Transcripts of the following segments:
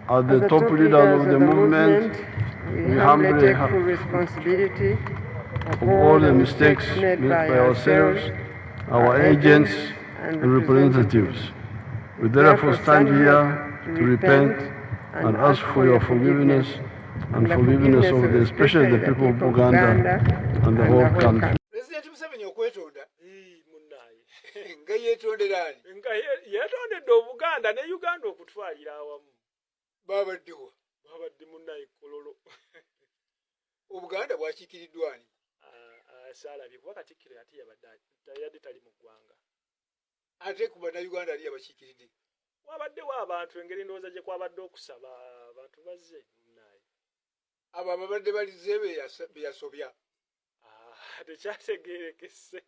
As the top leaders of the movement, we humbly take full responsibility of all the mistakes made by ourselves, our agents, and representatives. We therefore stand here to repent and ask for your forgiveness and forgiveness of the, especially the people of Buganda and the whole country. Pulezidenti Museveni okwetonda Munnaye, nga yeetondera ani? Nga yeetondedde Obuganda ne Uganda okutwalira awamu. Babaddewa? Babadde, munnaye, Kololo. Obuganda bwakiikiriddwa ani? Saalabye kuba Katikkiro ate yabadde yadde tali mu ggwanga. Ate ku Bannayuganda ali abakiikiridde? Wabaddewo abantu, engeri ndowooza gye kwabadde okusaba, abantu bazze, munnaye. Abo ababadde balize beyasobya? Tekyategerekese.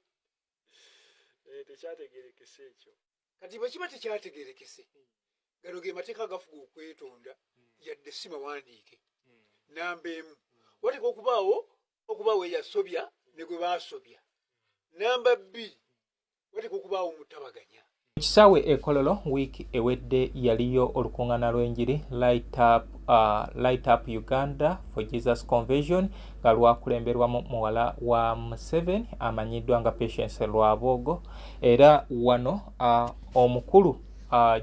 Tekyategerekese ekyo. Kati bwe kiba tekyategerekese, gano ge mateeka agafuga okwetonda yadde si mawandiike. Namba 1, wateeka okubaawo eyasobya ne gwe baasobya. Namba 2, wateeka okubaawo omutabaganya. Mu kisaawe e Kololo wiiki ewedde yaliyo olukuŋŋaana lw'enjiri Light Up Uganda for Jesus Convention, nga lwakulemberwamu muwala wa Museveni amanyiddwa nga Patience Rwabwogo. Era wano omukulu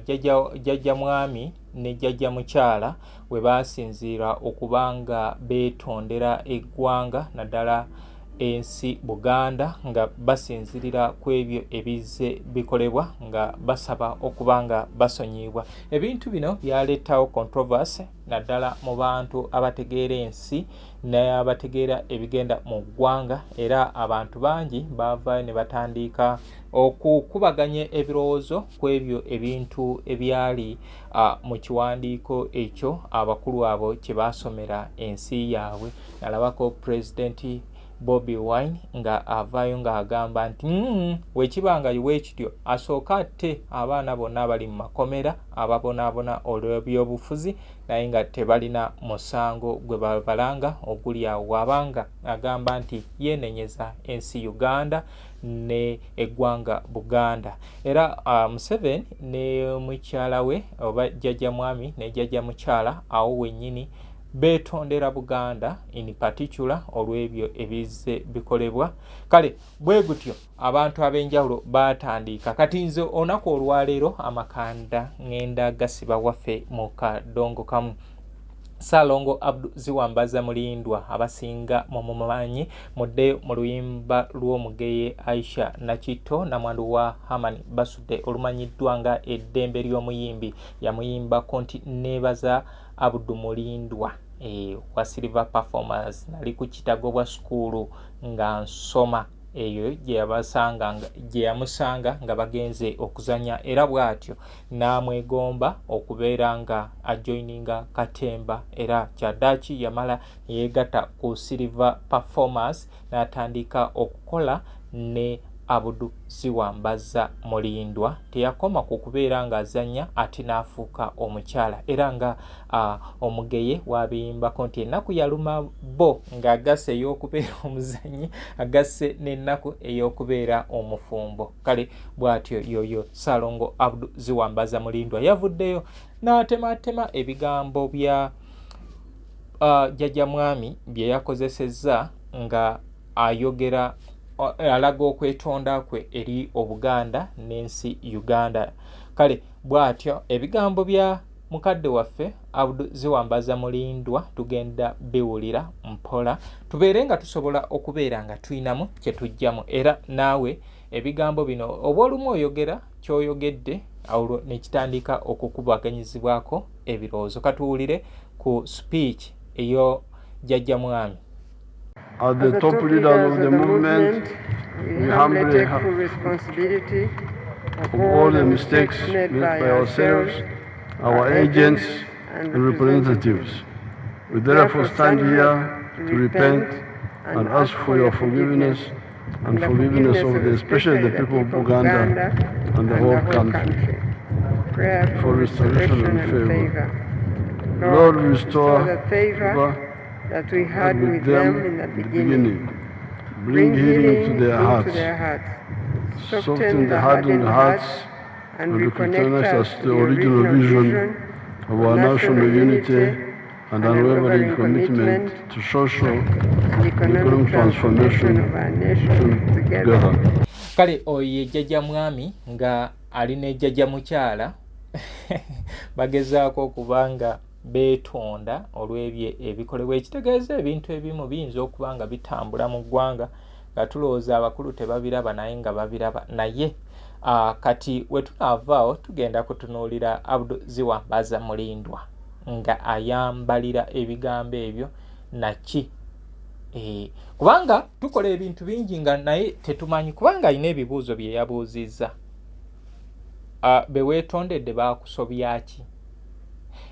jjajja mwami ne jjajja mukyala we baasinziira okuba nga beetondera eggwanga, naddala ensi Buganda, nga basinzirira ku ebyo ebizze bikolebwa, nga basaba okuba nga basonyiyibwa. Ebintu bino byaleetawo controversy, naddala mu bantu abategeera ensi n'abategeera ebigenda mu ggwanga. Era abantu bangi baavaayo ne batandika okukubaganya ebirowoozo ku ebyo ebintu ebyali mu kiwandiiko ekyo abakulu abo kye baasomera ensi yaabwe. Nalabako Pulezidenti Bobi Wine nga avaayo ng'agamba nti wekiba nga weekityo, asooke atte abaana bonna abali mu makomera ababonaabona olw'ebyobufuzi, naye nga tebalina musango gwe babalanga oguli awo, wabanga agamba nti yeenenyeza ensi Uganda ne eggwanga Buganda. Era Museveni ne mukyala we, oba jjajja mwami ne jjajja mukyala, awo wennyini beetondera Buganda in particular olw'ebyo ebizze bikolebwa. Kale bwe gutyo abantu ab'enjawulo baatandika. Kati nze olunaku olwaleero amakanda ŋŋenda gasiba waffe mu kadongo kamu. Saalongo Abdu Ziwambaza Mulindwa, abasinga mumumanyi, muddeyo mu luyimba lw'omugeye Aisha Nakitto, namwandu wa Haman Basudde, olumanyiddwa nga Eddembe ly'Omuyimbi. Yamuyimbako nti, "Neebaza Abdu Mulindwa wa Silver Performance, nali ku Kitagobwa School nga nsoma, eyo gye yamusanga nga bagenze okuzanya, era bw'atyo n'amwegomba okubeera nga ajoininga katemba." Era kyaddaaki yamala neyeegatta ku Silver Performance n'atandika okukola ne Abudu Ziwambaza Mulindwa. Teyakoma ku kubeera ng'azannya, ate n'afuuka omukyala. Era nga omugeye wabiyimbako nti ennaku yaluma bo, ng'agasse ey'okubeera omuzannyi, agasse n'ennaku ey'okubeera omufumbo. Kale bw'atyo yoyo Saalongo Abdu Ziwambaza Mulindwa yavuddeyo n'atematema ebigambo bya jjajja mwami bye yakozesezza nga ayogera, alaga okwetonda kwe eri Obuganda n'ensi Uganda. Kale bw'atyo ebigambo bya mukadde waffe Abdu Ziwambaza Mulindwa tugenda biwulira mpola, tubeere nga tusobola okubeera nga tulinamu kye tujjamu. Era naawe ebigambo bino oba olumu oyogera kyoyogedde, olwo nekitandika okukubaganyizibwako ebirowoozo. Katuwulire ku speech eyo jjajja mwami. As the top leaders of the movement, we humbly take full responsibility of all the mistakes made by ourselves, our agents, and representatives. We therefore stand here to repent and ask for your forgiveness and forgiveness of the, especially the people of Buganda and the whole country. Prayer for restoration and favor. Lord, restore the favor that we had with with them in the beginning. Bring healing to their into hearts. their hearts. Soften the hardened hearts and and reconnect reconnect us us to the original vision of our national unity and unwavering commitment to social and and economic economic transformation transformation of our nation together. together. Kale oyo ye jjajja mwami nga ali ne jjajja mukyala bagezaako okuba nga beetonda olw'ebyo ebikolebwa, ekitegeeza ebintu ebimu biyinza okuba nga bitambula mu ggwanga nga tulowooza abakulu tebabiraba naye nga babiraba. Naye kati we tunaavaawo tugenda kutunuulira Abdu Ziwambaza Mulindwa nga ayambalira ebigambo ebyo naki, kubanga tukola ebintu bingi nga naye tetumanyi, kubanga alina ebibuuzo bye yabuuzizza. Be weetondedde baakusobya ki?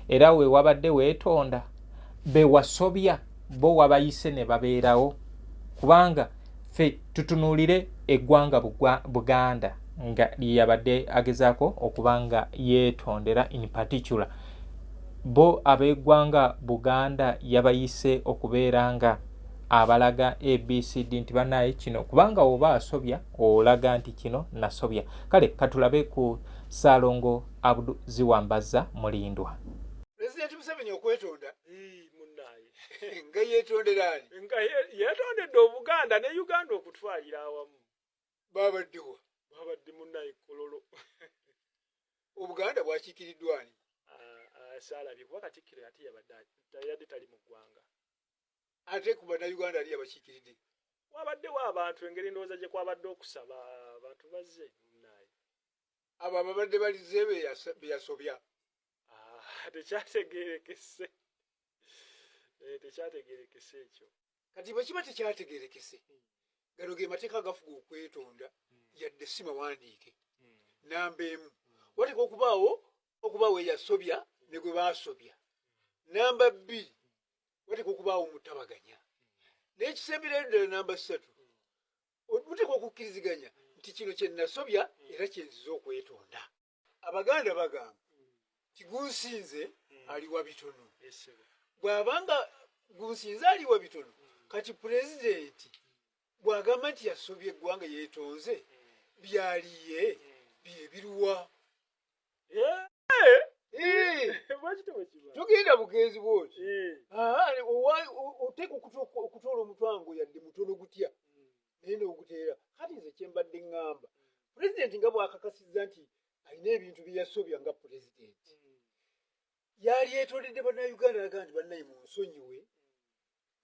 Era we wabadde weetonda be wasobya bo wabayise ne babeerawo? Kubanga ffe tutunuulire eggwanga Buganda nga lyeyabadde agezaako okuba nga yeetondera, in particular bo ab'eggwanga Buganda yabayise okubeera nga abalaga ABCD nti banaye kino, kubanga oba asobya olaga nti kino nasobya. Kale katulabe ku Ssaalongo Abdu Ziwambaza Mulindwa. Pulezidenti Museveni okwetonda Munnaye nga yeetondera ani? Nga yeetondedde Obuganda ne Uganda okutwalira awamu. Babaddewa? Babadde munnaye Kololo. Obuganda bwakiikiriddwa ani? Saalabye kuba Katikkiro ate yabadde yadde tali mu ggwanga. Ate ku Bannayuganda ali abakiikiridde? Wabaddewo abantu, engeri ndowooza gye kwabadde okusaba abantu bazze munnaye. Abo ababadde balize be yasobya? Tekyategerekese, tekyategerekese ekyo. Kati bwe kiba tekyategerekese, gano ge mateeka agafuga okwetonda yadde si mawandiike. Namba emu, wateeka okubaawo eyasobya ne gwe baasobya. Namba bbiri, wateeka okubaawo omutabaganya. N'ekisemberayo ddala, namba ssatu, muteeka okukkiriziganya nti kino kye nasobya era kyenziza okwetonda. Abaganda bagamba ti gunsinze aliwa bitono. Esebo. Bw'abanga gunsinze aliwa bitono, kati pulezidenti bw'agamba nti yasobya eggwanga yeetonze, byaliye bye biruwa? Lwaki tewekiba? Togenda bugenzi bwoti. Oteeka okutoola omutwango yadde mutono gutya, naye n'oguteera. Kati nze kyembadde ŋŋamba, pulezidenti nga bw'akakasizza nti alina ebintu bye yasobya nga pulezidenti, yali yeetondedde Bannayuganda, laga nti bannaye munsonyiwe,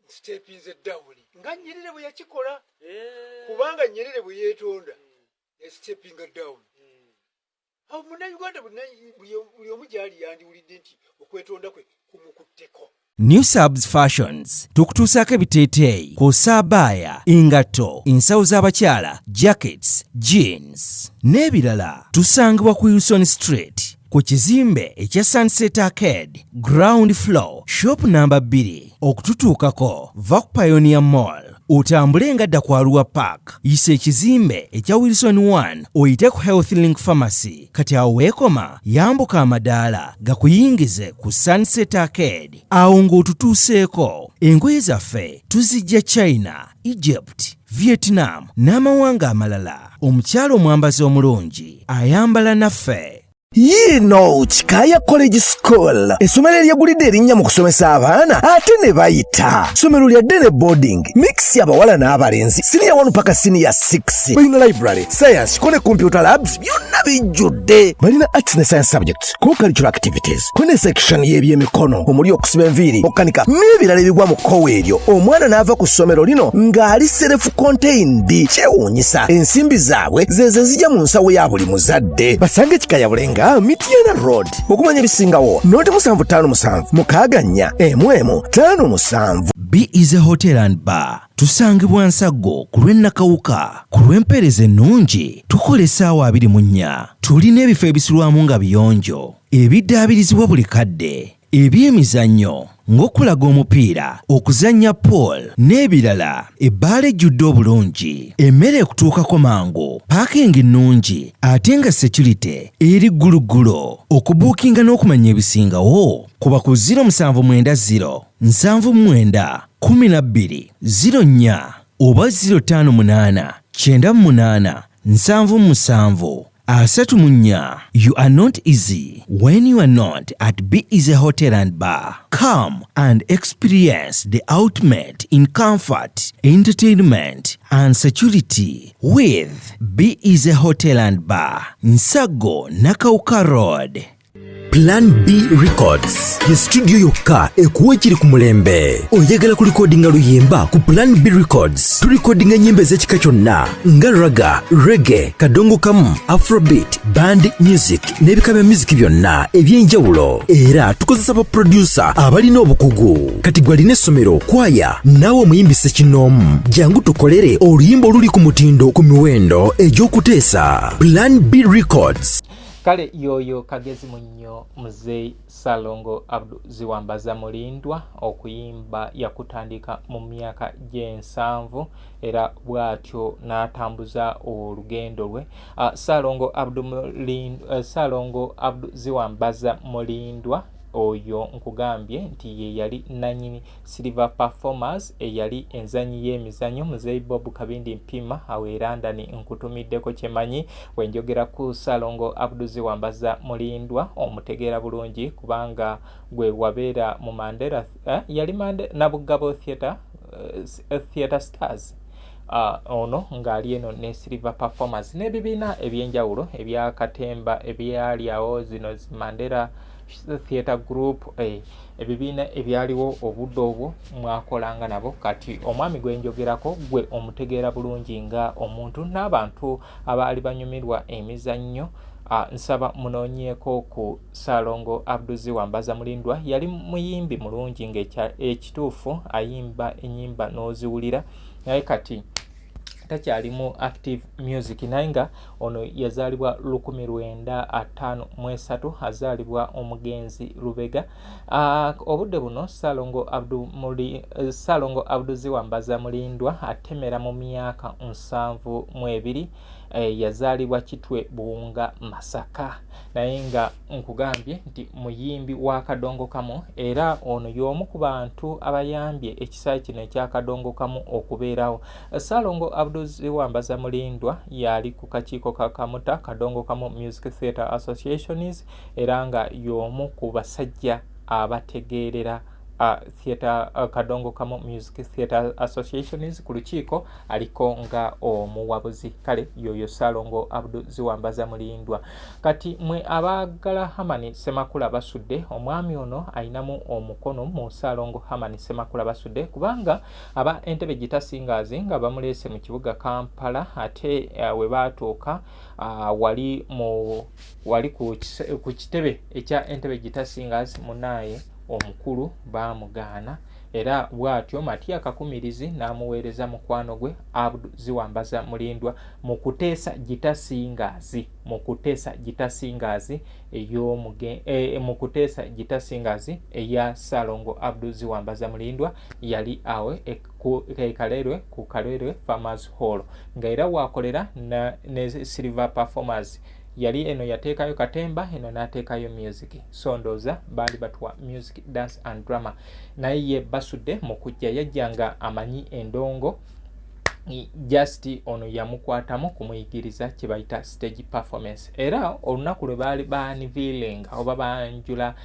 nstepinze down, nga Nyerere bwe yakikola, kubanga Nyerere bwe yeetonda yastepinga down. Awo Munnayuganda buli omu gyali yandiwulidde nti okwetonda kwe kumukutteko. New Subs Fashions tukutuusaako ebiteeteeyi kw'ossa abaaya, engatto, ensawo z'abakyala, jackets, jeans n'ebirala. Tusangibwa ku Wilson Street ku kizimbe ekya Sunset Arcade, ground floor, shop namba 2. Okututuukako, va ku Pioneer Mall otambule nga dda ku Arua Park, yisa ekizimbe ekya Wilson 1 oyite ku Health Link Pharmacy. Kati awo weekoma, yambuka amadaala gakuyingize ku Sunset Arcade. Awo ng'otutuuseeko. Engoye zaffe tuzijja China, Egypt, Vietnam n'amawanga amalala. Omukyala omwambazi omulungi ayambala naffe. Yiino Kikaaya College School, essomero eryegulidde erinnya mu kusomesa abaana ate ne bayita. Ssomero lya day ne boarding mix, abawala n'abalenzi, siniya 1 paka siniya 6. Balina library, science ko ne computer labs, byonna bijjudde. Balina arts ne science subjects, co-curricular activities, ko ne section y'ebyemikono omuli okusiba enviiri, okukanika n'ebirala ebigwa mu kkowa eryo. Omwana n'ava ku ssomero lino ng'ali self contained. Kyewuunyisa, ensimbi zaabwe zezo zijja mu nsawo ya buli muzadde. Basange Kikaya Bulenga, Mityana Road. Okumanya ebisingawo, noti 757 64 11 57. B is a Hotel and Bar. Tusangibwa Nsaggo ku lw'e Nakawuka. Ku lw'empeereza ennungi, tukola essaawa 24. Tulina ebifo ebisulwamu nga biyonjo, ebiddaabirizibwa buli kadde, ebyemizannyo ng'okulaga omupiira, okuzannya pool n'ebirala. Ebbaala ejjudde obulungi, emmere ekutuukako mangu, parking nnungi ate nga security eri gguluggulo. Okubuukinga n'okumanya ebisingawo, kuba ku 0790 79 12 04 oba 058 98 77. 34. You are not easy when you are not at Be Easy Hotel and Bar. Come and experience the ultimate in comfort, entertainment and security with Be Easy Hotel and Bar, Nsago Nakawuka Road. Plan B Records ye studio yokka ekuwa ekiri ku mulembe. Oyagala kulikodinga luyimba ku Plan B Records? Tulikodinga ennyimba ez'ekika kyonna nga raga, reggae, kadongo kamu, afrobeat, band music n'ebika bya music byonna eby'enjawulo. Era tukozesa ba producer abalina obukugu. Kati gwe alina essomero, kwaya, naawe omuyimbi ssekinnoomu, jangu tukolere oluyimba oluli ku mutindo ku miwendo egy'okuteesa. Plan B Records. Kale yoyo kagezi munnyo Muzeeyi Ssalongo Abdu Ziwambaza Mulindwa. Okuyimba yakutandika mu myaka gy'ensanvu era bw'atyo n'atambuza olugendo lwe. Ssalongo Abdu Ssalongo Abdu Ziwambaza Mulindwa oyo nkugambye nti ye yali nanyini Silver Performers eyali enzanyi y'emizannyo. Muzeeyi Bob Kabindi Mpima awo e London nkutumiddeko kyemanyi wenjogera ku Ssalongo Abdu Ziwambaza Mulindwa omutegeera bulungi kubanga gwe wabeera mu Mandela, yali Nabugabo Theatre, Theatre Stars. Ono ng'ali eno ne Silver Performers n'ebibiina ebyenjawulo ebya katemba ebyali awo, zino zi Mandela Theatre Group, ebibiina ebyaliwo obudde obwo mwakolanga nabo. Kati omwami gwe njogerako gwe omutegeera bulungi nga omuntu n'abantu abaali banyumirwa emizannyo. Nsaba munoonyeeko ku Ssalongo Abdu Ziwambaza Mulindwa. Yali muyimbi mulungi ng'ekituufu ayimba ennyimba n'oziwulira, naye kati takyalimu active music. Naye nga ono yazaalibwa 1953, azaalibwa omugenzi Lubega. Obudde buno Ssalongo Abdu Ziwambaza Mulindwa atemera mu myaka 72. Yazaalibwa Kitwe Buwunga Masaka, naye nga nkugambye nti muyimbi wa kadongo kamu era ono y'omu ku bantu abayambye ekisaawe kino ekya kadongo kamu okubeerawo. Ssalongo Abdu Ziwambaza Mulindwa yali ku kakiiko ka Kamuta Kadongo Kamu Music Theatre Associations era nga y'omu ku basajja abategeerera theatre, Kadongo Kamu Music Theatre Associations ku lukiiko aliko nga omuwabuzi. Kale yoyo Ssalongo Abdu Ziwambaza Mulindwa. Kati mwe abaagala Hamani Semakula Basudde, omwami ono ayinamu omukono mu Ssalongo Hamani Semakula Basudde kubanga aba Entebbe Guitar Singers nga bamuleese mu kibuga Kampala ate we baatuuka wali mu wali ku kitebe ekya Entebbe Guitar Singers, munaaye omukulu baamugaana era bw'atyo Matia Kakumirizi n'amuweereza mukwano gwe Abdu Ziwambaza Mulindwa mu kuteesa Guitar Singers, mu kuteesa Guitar Singers ey'omuge mu kuteesa Guitar Singers eya Ssalongo Abdu Ziwambaza Mulindwa yali awo e Kalerwe ku Kalerwe Farmers Hall nga era waakolera ne Silver Performers. Yali eno yateekayo katemba, eno n'ateekayo music, so ndowooza baali batuwa music, dance and drama. Naye ye Basudde mu kujja yajja nga amanyi endongo, just ono yamukwatamu kumuyigiriza kye bayita stage performance. Era olunaku lwe baali baunveilinga oba banjula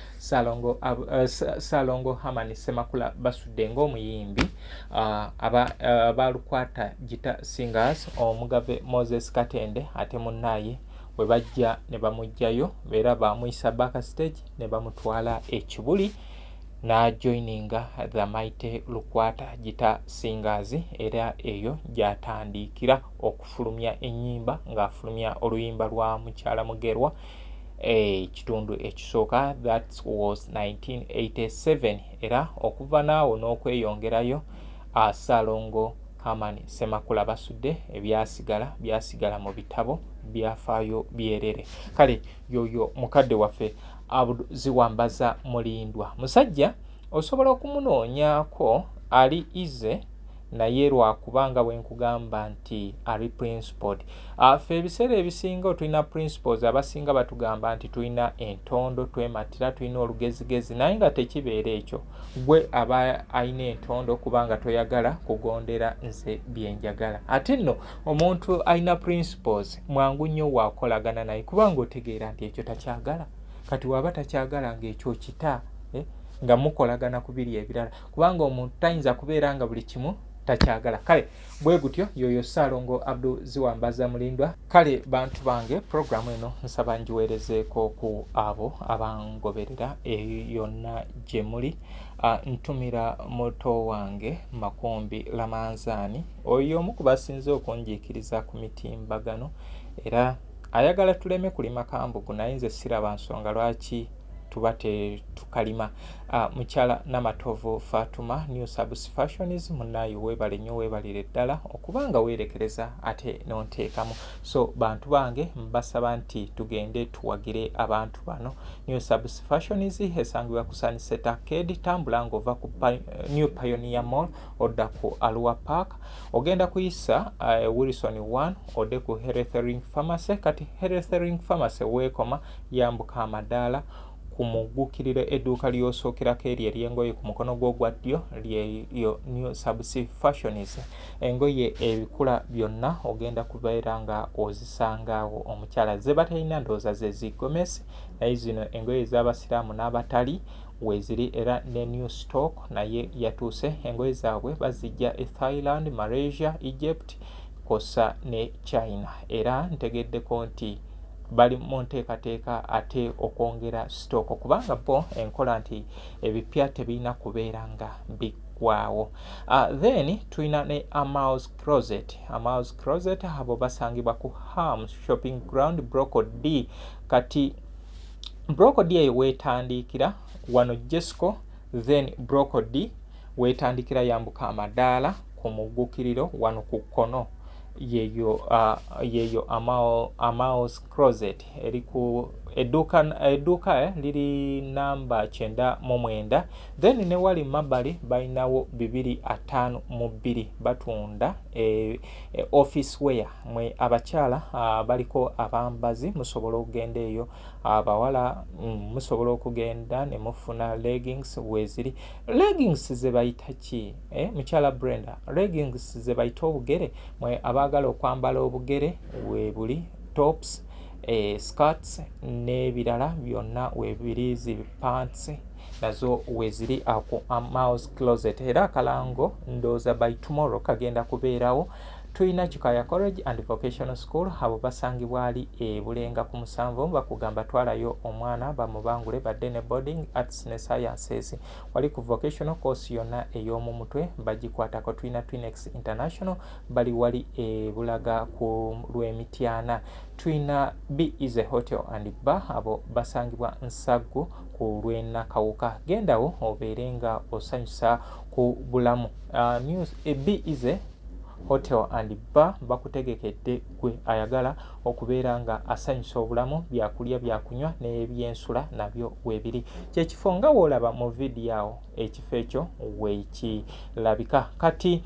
Ssalongo Hamani Semakula Basudde ng'omuyimbi, aba Lukwata Guitar Singers, omugave Moses Katende ate munnaaye bwe bajja ne bamuggyayo era bamuyisa backstage ne bamutwala ekibuli n'ajoininga the mighty Lukwata Guitar Singers era eyo gy'atandikira okufulumya ennyimba ng'afulumya oluyimba lwa Mukyala Mugerwa ekitundu ekisooka. That was 1987 era okuva naawo n'okweyongerayo Ssalongo Herman Semakula Basudde ebyasigala byasigala mu bitabo byafaayo byerere. Kale yoyo mukadde waffe Abdu Ziwambaza Mulindwa. Musajja osobola okumunoonyaako, ali easy. Naye lwakuba nga bwe nkugamba nti ali principled. Ffe ebiseera ebisinga tulina principles, abasinga batugamba nti tulina entondo, twematira, tulina olugezigezi, naye nga tekibeera ekyo. Gwe aba alina entondo kubanga toyagala kugondera nze byenjagala. Ate nno omuntu alina principles mwangu nnyo wakolagana naye, kubanga otegeera nti ekyo takyagala. Kati waba takyagala ng'ekyo kita, nga mukolagana ku biri ebirala, kubanga omuntu tayinza kubeera nga buli kimu takyagala. Kale bwe gutyo yoyo Ssaalongo Abdu Ziwambaza Mulindwa. Kale bantu bange, puroguramu eno nsaba ngiweerezeeko ku abo abangoberera eyo yonna gye muli. Ntumira muto wange Makumbi Lamanzaani, oyo omu ku basinze okunjiikiriza ku mitimbagano, era ayagala tuleme kulima kambugu, naye nze siraba nsonga lwaki tuba tetukalima. Mukyala Namatovu Fatuma, New Subs Fashions, munaayo weebale nnyo, weebalire ddala okubanga weerekereza ate nonteekamu. So bantu bange, mbasaba nti tugende tuwagire abantu bano. New Subs Fashions esangibwa ku Sunset Arcade. Tambula ng'ova ku New Pioneer Mall odda ku Arua Park, ogenda kuyisa Wilson 1 odde ku Health Pharmacy. Kati Health Pharmacy weekoma, yambuka amadaala ku muggukiriro, edduuka ly'osookerako eryo ery'engoye ku mukono gwo ogwa ddyo lyeyo New Subs Fashions. Engoye ebikula byonna ogenda kubeera nga ozisangaawo. Omukyala ze batalina ndowooza ze zigomesi, naye zino engoye ez'abasiraamu n'abatali weeziri. Era ne new stock naye yatuuse. Engoye zaabwe bazijja e Thailand, Malaysia, Egypt kwossa ne China, era ntegeddeko nti bali mu nteekateeka ate okwongera stock, kubanga bo enkola nti ebipya tebirina kubeera nga biggwawo. Then tulina ne Amaus Closet. Amaus Closet abo basangibwa ku Ham Shopping Ground, Block D. Kati Block D eyo weetandiikira wano Jesco, then Block D weetandikira, yambuka amadaala ku muggukiriro wano ku kkono yeyo Amaos Closet eri ku edduuka liri namba 99. Then ne wali mabbali balinawo 252, batunda office wear. Mwe abakyala baliko abambazi, musobola okugenda eyo. Abawala musobola okugenda ne mufuna leggings weeziri. Leggings ze bayita ki, eh? Mukyala Brenda, leggings ze bayita obugere. Mwe abaagala okwambala obugere weebuli, tops, skirts n'ebirala byonna weebiri, zi pants nazo weeziri ku Mouse Closet. Era akalango ndowooza by tomorrow kagenda kubeerawo. Tulina Kikaya College and Vocational School, abo basangibwa ali e Bulenga ku 7. Bakugamba twalayo omwana bamubangule badde ne boarding, arts ne sciences. Wali ku vocational course yonna ey'omu mutwe bagikwatako. Tulina Twinex International, bali wali e Bulaga ku lw'Emityana. Tulina B is a Hotel and Bar, abo basangibwa Nsaggu ku lw'Enakawuka. Gendawo obeere nga osanyusa ku bulamu. B is a Hotel and Bar bakutegekedde gwe ayagala okubeera nga asanyusa obulamu, byakulya, byakunywa n'ebyensula nabyo weebiri. Kyekifo nga woolaba mu vidiyo awo, ekifo ekyo weekirabika. Kati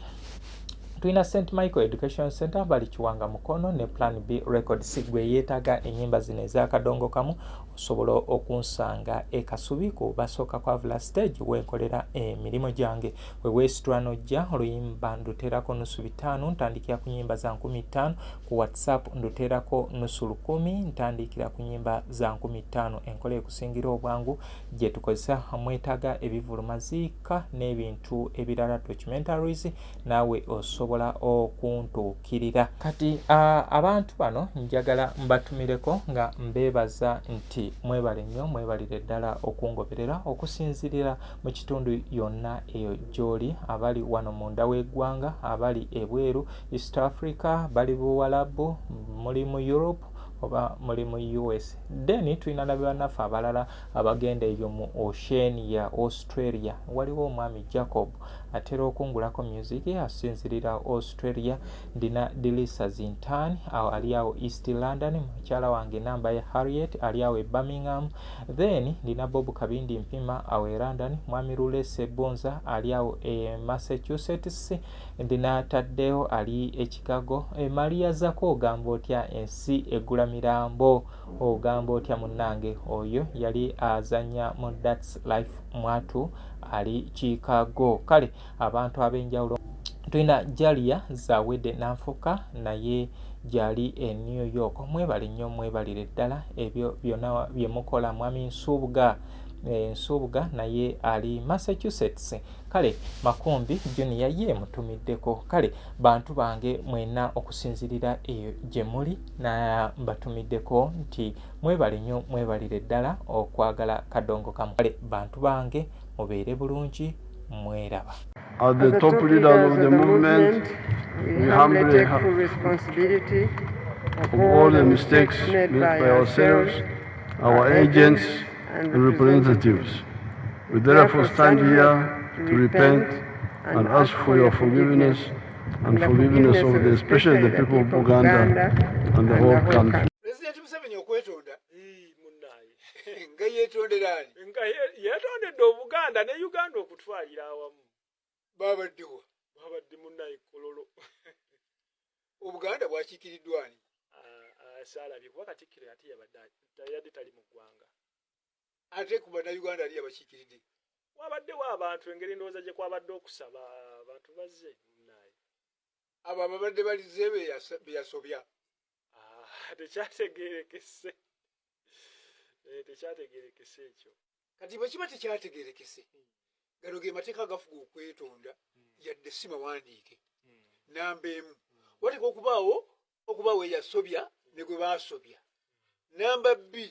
tulina St Michael Education Center, bali Kiwanga Mukono, ne Plan B Records. Gwe yeetaaga ennyimba zino ez'akadongo kamu, osobola okunsanga e Kasubi ku basooka kwavula stage wenkolera emirimu gyange. We weesitula nojja, oluyimba nduteerako 550, ntandikira ku nyimba za 5000. Ku WhatsApp nduteerako 500, ntandikira ku nyimba za 5000. Enkola ekusingira obwangu gye tukozesa. Mwetaaga ebivulu, maziika n'ebintu ebirala, documentaries, naawe osobola okuntuukirira. Kati abantu bano njagala mbatumireko nga mbeebaza nti mwebale nnyo, mwebalire ddala okungoberera okusinziirira mu kitundu yonna eyo gy'oli, abali wano munda w'eggwanga, abali ebweru, East Africa, bali Buwalabu, muli mu Europe. Oba muli mu US. Then tulina na bannaffe abalala abagenda eyo mu Oceania, Australia. Waliwo omwami Jacob atera okungulako music, asinzirira Australia. Ndina Delisa Zintan awo ali awo East London, mukyala wange namba ya Harriet ali awo e Birmingham. Then ndina Bob Kabindi Mpima awo e London, mwami Lule Sebunza ali awo e Massachusetts, ndina Tadeo ali e Chicago. E Maria Zako, ogamba otya? Ensi egula mirambo, ogamba otya munnange? Oyo yali azanya mu That's Life mwatu ali Chicago. Kale abantu ab'enjawulo tulina Jalia Zawede Nanfuka naye gyali e New York. Mwebale nnyo, mwebalire ddala ebyo byonna bye mukola. Mwami Nsubuga, Nsubuga naye ali Massachusetts. Kale Makumbi Junior ye mutumiddeko. Kale bantu bange mwena okusinzirira eyo gye muli, na mbatumiddeko nti mwebale nnyo, mwebalire ddala okwagala Kadongo Kamu. Kale bantu bange, mubeere bulungi, mweraba. As the top leaders of the movement, we we humbly humbly take full responsibility of all the mistakes made by ourselves, our agents, and representatives. We therefore stand here to repent and ask for your forgiveness and forgiveness of the, especially the people of Buganda and the whole country. Pulezidenti Museveni okwetonda Ii, munnaaye nga yeetondera ani? Nga yeetondedde Obuganda ne Uganda okutwalira awamu. Babaddewa? Babadde munnaye Kololo. Obuganda bwakiikiriddwa ani? Ah, ah, saalabye kuba Katikkiro ate yabadde yadde tali mu ggwanga. Ate ku Bannayuganda ali abakiikiridde? Wabaddewo abantu, engeri ndowooza gye kwabadde okusaba, abantu bazze munnaye. Abo ababadde balize beyasobya? Ah, tekyategerekese. Eh, tekyategerekese ekyo. Kati bwe kiba tekyategerekese, gano ge mateeka agafuga okwetonda, yadde si mawandiike. Namba emu, wateeka okubaawo eyasobya ne gwe baasobya. Namba 2,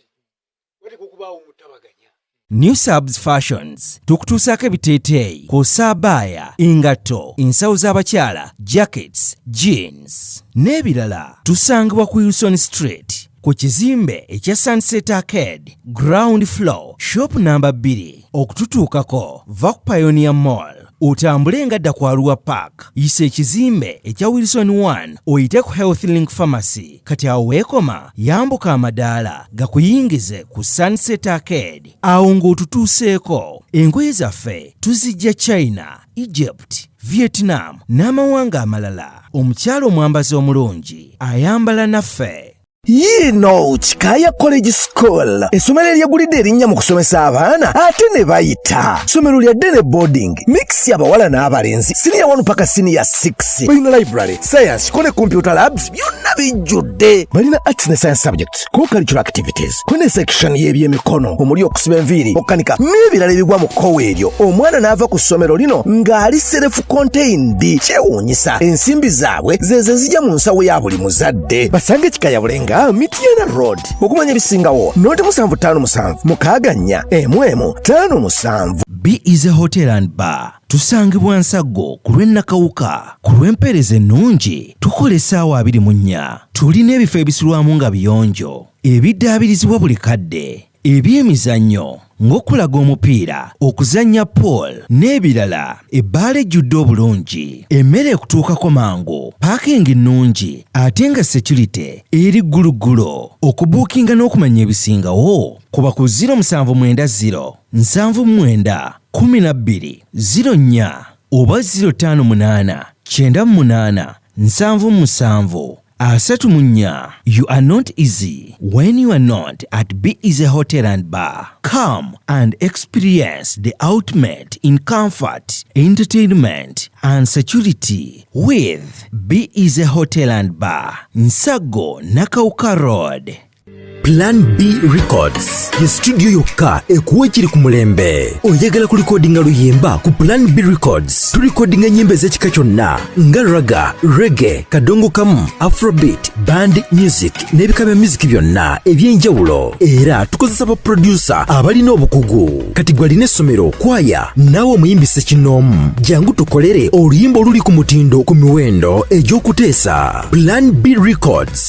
wateeka okubaawo omutabaganya. New Subs Fashions tukutuusaako ebiteeteeyi kw'ossa abaaya, engatto, ensawo z'abakyala, jackets, jeans n'ebirala. Tusangibwa ku Wilson Street ku kizimbe ekya Sunset Arcade, ground floor, shop namba 2. Okututuukako, va ku Pioneer Mall otambule nga dda ku Arua Park, yisa ekizimbe ekya Wilson 1, oyite ku Health Link Pharmacy. Kati awo weekoma, yambuka amadaala gakuyingize ku Sunset Arcade. Awo ng'otutuuseeko. Engoye zaffe tuzijja China, Egypt, Vietnam n'amawanga amalala. Omukyala omwambazi omulungi ayambala naffe. Yiino Kikaaya College School, essomero eryegulidde erinnya mu kusomesa abaana ate ne bayita. Ssomero lya day boarding mix, abawala n'abalenzi, siniya 1 paka siniya 6. Balina library, science ko ne computer labs, byonna bijjudde. Balina arts ne science subjects, co cultural activities, ko ne section y'ebyemikono omuli okusiba enviiri, okukanika n'ebirala ebigwa mu kkowa eryo. Omwana n'ava ku ssomero lino ng'ali self contained. Kyewuunyisa, ensimbi zaabwe zezo ezijja mu nsawo ya buli muzadde. Basange Kikaya Bulenga, Mityana Road. Okumanya ebisingawo, noti 757 64 11 57. B is a Hotel and Bar. Tusangibwa Nsaggo ku lw'e Nakawuka. Ku lw'empeereza ennungi, tukola essaawa 24. Tulina ebifo ebisulwamu nga biyonjo, ebiddaabirizibwa buli kadde, ebyemizannyo ng'okulaga omupiira, okuzannya pool n'ebirala. Ebbaala ejjudde obulungi, emmere ekutuukako mangu, parking nnungi ate nga security eri gguluggulo. Okubuukinga n'okumanya ebisingawo, kuba ku 0790 79 12 04 oba 058 98 77 34. You are not easy when you are not at Be Easy Hotel and Bar. Come and experience the ultimate in comfort, entertainment, and security with Be Easy Hotel and Bar, Nsago Nakawuka Road. Plan B Records ye studio yokka ekuwa ekiri ku mulembe. Oyagala kulikodinga luyimba? Ku Plan B Records tulikodinga ennyimba ez'ekika kyonna nga ragga, reggae, kadongo kamu, afrobeat, band music n'ebika bya music byonna eby'enjawulo. Era tukozesa ba producer abalina obukugu. Kati gwe alina essomero, kwaya, naawe omuyimbi ssekinnoomu, jangu tukolere oluyimba oluli ku mutindo ku miwendo egy'okuteesa. Plan B Records.